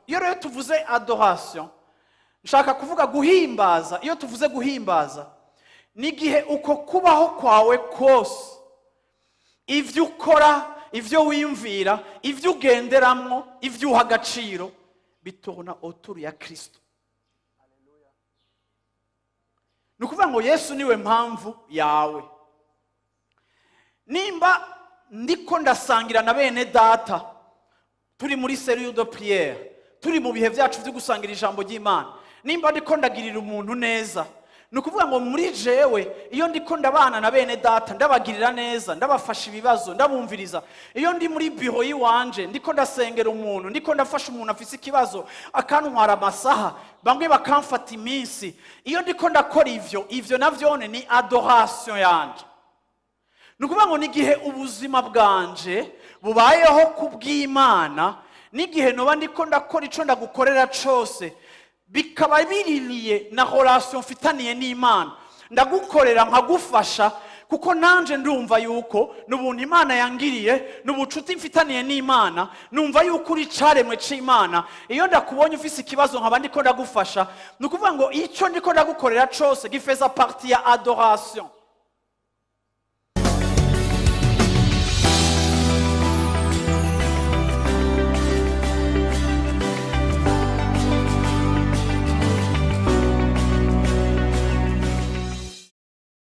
Iyo rero tuvuze adoration, nshaka kuvuga guhimbaza. Iyo tuvuze guhimbaza, ni igihe uko kubaho kwawe kose, ibyo ukora, ibyo wiyumvira, ibyo ugenderamwo, ibyo uha agaciro, bitourna autour ya Kristo. Ni ukuvuga ngo Yesu niwe mpamvu yawe. Nimba ndiko ndasangira na bene Data, turi muri cellule de prière, turi mu bihe byacu byo gusangira ijambo ry'Imana, nimba ndiko ndagirira umuntu neza, ni ukuvuga ngo muri jewe, iyo ndiko ndabana na bene Data, ndabagirira neza, ndabafasha ibibazo, ndabumviriza, iyo ndi muri biro y'iwanje ndiko ndasengera umuntu, ndiko ndafasha umuntu afise ikibazo, akantwara amasaha, bamwe bakamfata iminsi, iyo ndiko ndakora ivyo, ivyo navyone ni adoration yanje. Ni ukuvuga ngo ni igihe ubuzima bwanje bubayeho ku bw'Imana, n'igihe noba ndiko ndakora ico ndagukorera cose, bikaba biriliye na relation mfitaniye n'Imana. Ndagukorera, nkagufasha, kuko nanje ndumva yuko n'ubuntu Imana yangiriye, n'ubucuti mfitaniye n'Imana. Numva yuko uri caremwe c'Imana. Iyo ndakubonye ufise ikibazo, nkaba ndiko ndagufasha, ni ukuvuga ngo icyo ndiko ndagukorera cose gifaisa partie ya adoration.